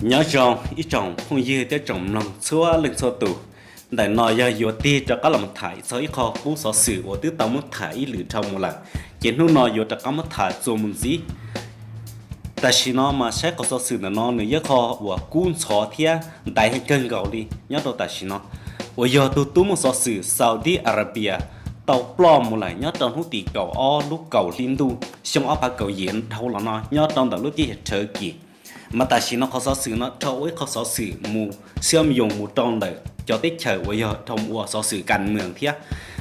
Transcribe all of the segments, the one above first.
Nyob zoo ib tsoom phooj ywg thiab tsoom mloog txhua leej txhua tus. Ntawm no yog yuav tig rov qab los tham txog ib qho qub xov xwm uas twb tau muab tham ib lwm dhau mus lawm, ces hnub no yuav rov qab muab tham txuas mus ntxiv. Tam sim no mas saib qhov xov xwm ntawm no nws yog qho uas kub ntxhov thiab ntaiv kawg nkaus li nyob rau tam sim no, uas yog tus tub muaj xov xwm Saudi Arabia tau ploj mus lawm nyob rau hnub tim kaum ob lub kaum hli ntuj xyoo ob phav kaum yim dhau los no nyob rau ntawm lub teb chaws Turkey. Mas tam sim no qhov xov xwm no dhau ua ib qho xov xwm mus xiab yoos mus rau ntawm cov teb chaws uas yog dhau ua xov xwm kas mees thiab.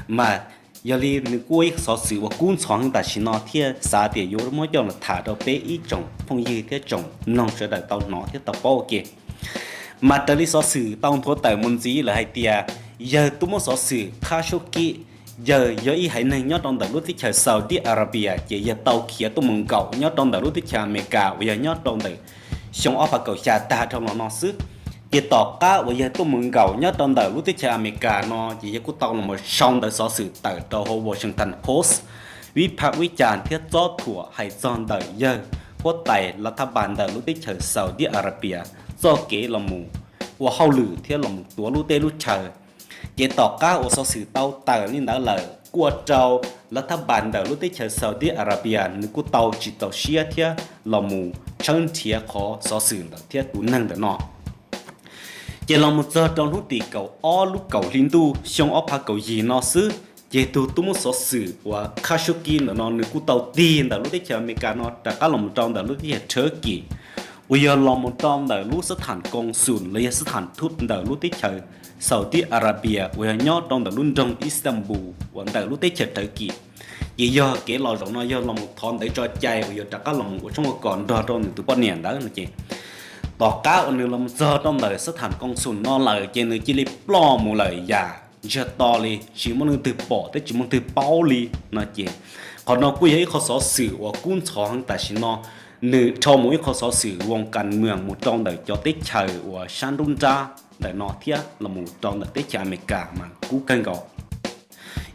Mas yog li nws kuj ua ib xov xwm uas kub ntxhov heev tam sim no thiaj xav tias yuav muab coj los tham rau peb ib tsoom phooj ywg thiab tsoom mloog sawv daws tau hnov thiab tau paub ua ke. Mas raws li xov xwm tau nthuav tawm mus ntxiv lawm hais tias yawg tub muab xov xwm Khashoggi, yawg yog ib haiv neeg nyob rau ntawm lub teb chaws Saudi Arabia ces yawg tau khiav tuaj mus nkaum nyob rau ntawm lub teb chaws Amelikas uas yog nyob rau ntawm xyoo ob phav kaum xya tag dhau los no xwb. Ces tom qab uas yawg tuaj mus nkaum nyob rau ntawm lub teb chaws Amelikas no ces yawg kuj tau los sau ntawv xov xwm tawm rau hauv Washington Post vib phab vib cas thiab txob thuam hais txog ntawm yawg huab tais lav thab npas ntawm lub teb chaws Saudi Arabia txoj kev los mus ua hauj lwm thiab los mus tuav lub teb lub chaw. Ces tom qab uas xov xwm tau tawm li ntawd lawm kuj ua rau lav thab npas ntawm lub teb chaws Saudi Arabia nws kuj tau tsis txaus siab thiab los mus tshawb nrhiav qhov xov xwm ntawd thiab tus neeg ntawm no. Ces los mus txog rau hnub tim kaum ob lub kaum hli ntuj xyoo ob phav kaum yim no xwb, ces tus tub muab xov xwm uas Khashoggi ntawm no nws kuj tau tig ntawm lub teb chaws Amelikas no rov qab los mus rau ntawm lub teb chaws Turkey, uas yog los mus rau ntawm lub xab tham koos xum los yog xab tham thuj ntawm lub teb chaws Saudi Arabia uas yog nyob rau ntawm lub nroog Istanbul uas ntawm lub teb chaws Turkey. Ces yog kev los zaum no yog los mus thov ntawv tso cai uas yog rov qab los mus ua tshoob ua kos nrog rau nws tus poj niam ntawd no ces tom qab uas nws los mus txog rau ntawm xab tham koos xum no lawm ces nws cia li ploj mus lawm yam ntsiag to li, tsis muaj leej twg pom thiab tsis muaj leej twg paub li no ces qhov no kuj yog ib qho xov xwm uas kub ntxhov heev tam sim no. Nws dhau mus ib qho xov xwm voos kas mees mus rau ntawm cov teb chaws uas sab nruab nrab ntawm no thiab los mus rau ntawm teb chaws Amelikas mas kub kawg nkaus.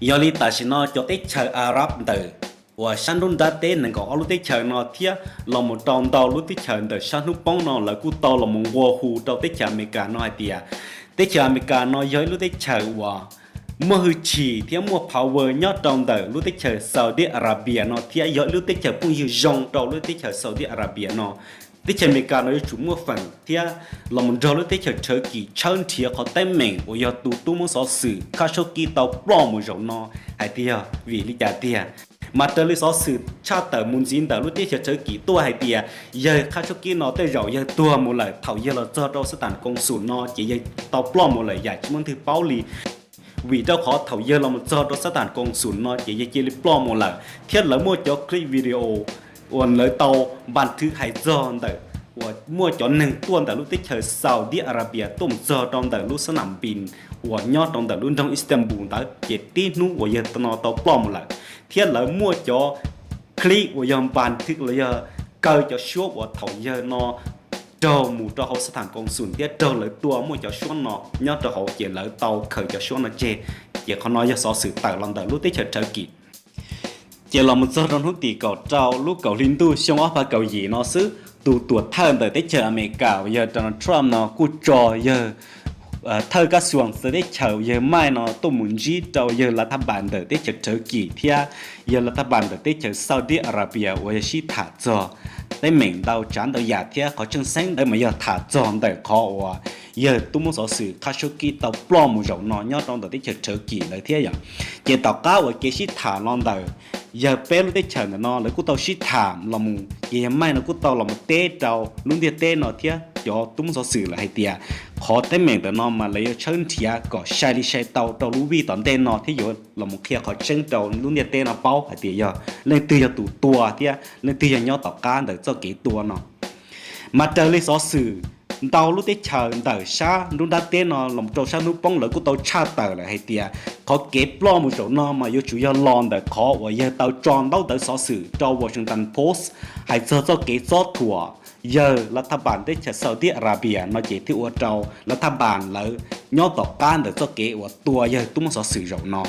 Yog li tam sim no cov teb chaws Arab ntawm uas sab nruab nrab teb nees nkaum ob lub teb chaws no thiab los mus rau ntau lub teb chaws ntawm sab hnub poob no lawv kuj tau los mus nqua hu rau teb chaws Amelikas no hais tias teb chaws Amelikas no yog ib lub teb chaws uas muaj hwj chim thiab muaj power nyob rau ntawm lub teb chaws Saudi Arabia no thiab yog ib lub teb chaws phooj ywg zoo rau lub teb chaws Saudi Arabia no. Teb chaws Amelikas no yuav tsum muaj feem thiab los mus nrog lub teb chaws Turkey tshawb nrhiav qhov teeb meem uas yog tus tub muab xov xwm Khashoggi tau ploj mus zaum no hais tias yog vim li cas tiag. Mas raws li xov xwm tshaj tawm mus ntxiv ntawm lub teb chaws Turkey tuaj hais tias yawg Khashoggi no tej zaum yawg tuag mus lawm thaum yawg los txog rau xab tham koos xum no ces yawg tau ploj mus lawm yam tsis muaj leej twg paub li. Vim rau qhov thaum yawg los mus txog rau xab tham koos xum no ces yawg cia li ploj mus lawm thiab lawv muaj cov clip video uas lawv tau npas thwv hais txog ntawm uas muaj cov neeg tuaj ntawm lub teb chaws Saudi Arabia tuaj mus txog rau ntawm lub xab nam pis uas nyob rau ntawm lub nroog Istanbul ntawd ces tib hnub uas yawg no tau ploj mus lawm thiab lawv muaj cov clip uas yog npas thwv los yog kaw cov suab uas thaum yawg no raug mus rau hauv xab tham koos xum thiab raug lawv tua muaj cov suab no nyob rau hauv ces lawv tau khaws cov suab no tseg. Ces qhov no yog xov xwm tawm los ntawm lub teb chaws Turkey. Ces los mus txog rau hnub tim kaum rau lub kaum hli ntuj xyoo ob phav kaum yim no xwb, tus tuam thawj ntawm teb chaws Amelikas uas yog Donald Trump no kuj tso yawg thawj kab xuas txawv teb chaws uas yawg Mike no tuaj mus ntsib rau yawg lav thab npas ntawm teb chaws Turkey thiab yawg lav thab npas ntawm teb chaws Saudi Arabia uas yog sib tham txog teeb meem ntau tsav ntau yam thiab qhov tseem ceeb ntawd mas yog tham txog ntawm qhov uas yawg tub muab xov xwm Khashoggi tau ploj mus zaum no nyob rau ntawm teb chaws Turkey ntawd thiab yom. Ces tom qab uas kev sib tham los ntawm yawg peb lub teb chaws ntawm no lawv kuj tau sib tham los mus ces yawg Mike no kuj tau los mus teb rau lub ntiaj teb no thiab cov tub muab xov xwm lawm hais tias qhov teeb meem ntawm no mas lawv yuav tshawb nrhiav kom sai li sai tau rau lub vij tom ntej no thiab yuav los mus qhia qhov tseeb rau lub ntiaj teb no paub hais tias yog leej twg yog tus tua thiab leej twg yog nyob tom qab ntawm txoj kev tua no. Mas raws li xov xwm ntau lub teb chaws ntawm sab nruab nrab teb no los rau sab hnub poob lawv kuj tau tshaj tawm lawm hais tias qhov kev ploj mus zaum no mas yuav tsum yog los ntawm qhov uas yawg tau tso ntaub ntawv xov xwm rau Washington Post hais txog txoj kev txob thuam yawg lav thab npas teb chaws Saudi Arabia no ces thiaj ua rau lav thab npas lawv nyob tom qab ntawm txoj kev uas tua yawg tub muab xov xwm zaum no.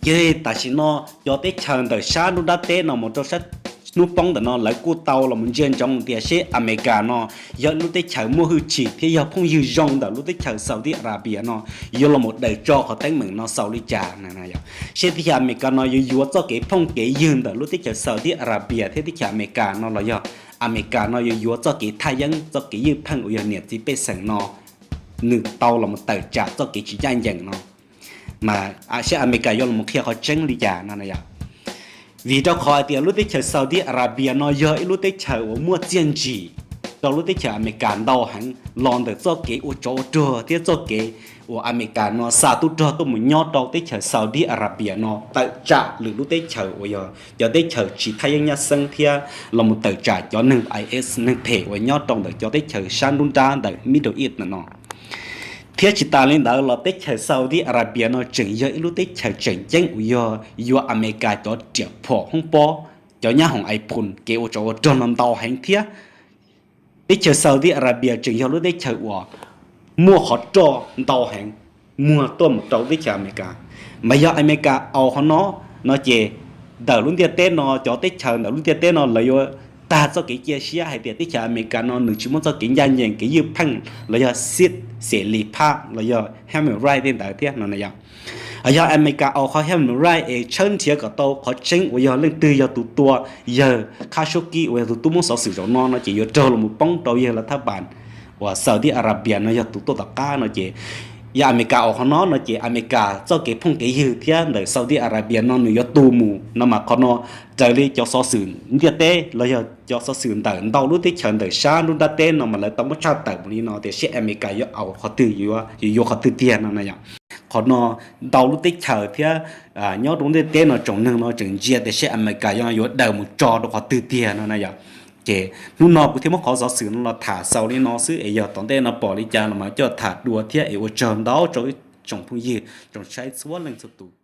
Ces tam sim no cov teb chaws ntawm sab nruab nrab teb no mus rau sab hnub poob ntawm no lawv kuj tau los mus ntsia ntsoov tias seb Amelikas no yog lub teb chaws muaj hwj chim thiab yog phooj ywg zoo ntawm lub teb chaws Saudi Arabia no yuav los mus daws tso qhov teeb meem no xaus li cas. Seb teb chaws Amelikas no yuav yuav txoj kev phooj kev ywg ntawm lub teb chaws Saudi Arabia thiab teb chaws Amelikas no los yog Amelikas no yuav yuav txoj kev thaj yeeb txoj kev ywj pheej uas yog niam txiv pej xeem no nws tau los mus tawm tsam txoj kev tsis ncaj ncees no, mas seb Amelikas yuav los mus qhia qhov tseeb li cas no. Vim rau qhov hais tias lub teb chaws Saudi Arabia no yog ib lub teb chaws uas muaj txiaj ntsim rau lub teb chaws Amelikas ntau heev los ntawm txoj kev ua tsov ua rog thiab txoj kev uas Amelikas no xa tub rog tuaj mus nyob rau teb chaws Saudi Arabia no tawm tsam lwm lub teb chaws uas yog cov teb chaws tsis thaj yeeb nyab xeeb thiab los mus tawm tsam cov neeg IS neeg phem uas nyob rau ntawm cov teb chaws sab nruab nrab ntawm Middle East no. Thiab tsis tas li ntawd los teb chaws Saudi Arabia no tseem yog ib lub teb chaws tseem ceeb uas yog yuav Amelikas cov riam phom hoob pob, cov nyab hoom iPhone kev ua tsov ua rog no ntau heev thiab. Teb chaws Saudi Arabia tseem yog lub teb chaws uas muaj qhov roj ntau heev muag tuaj mus rau teb chaws Amelikas. Mas yog Amelikas aus qhov no no ces ntawm lub ntiaj teb no cov teb chaws ntawm lub ntiaj teb no lawv yuav tag txoj kev cia siab hais tias teb chaws Amelikas no nws tsis muaj txoj kev ncaj ncees kev ywj pheej los yog xib xes li phab los yog human right tej ntawd thiab no. Yog Amelikas aus qhov human right es tshawb nrhiav kom tau qhov tseeb uas yog leej twg yog tus tua yawg Khashoggi uas yog tus tub muab xov xwm zaum no no ces yuav raug los mus poob rau yawg Lathab Pas uas Saudi Arabia no yog tus tuaj tom qab no ces yog Amelikas aus qhov no no ces Amelikas txoj kev phooj kev ywg thiab ntawm Saudi Arabia no nws yuav tu mus no mas qhov no raws li cov xov xwm ntiaj teb los yog cov xov xwm ntawm ntau lub teb chaws ntawm sab nruab nrab teb no mas lawv tau muab tshaj tawm mus li no tias seb Amelikas yuav aus qhov twg, yuav yuav qhov twg tiag no na yom. Qhov no ntau lub teb chaws thiab nyob rau ntiaj teb no tsoom neeg no tseem ntsia tias seb Amelikas yuav daws mus tso rau qhov twg tiag no na yom. Ces hnub no kuv thiaj muab qhov xov xwm no los tham xaus li no xwb es yog tom ntej no pom li cas los mas coj tham dua thiab es ua tsaug ntau rau ib tsoom phooj ywg tsoom saib txhua leej txhua tus.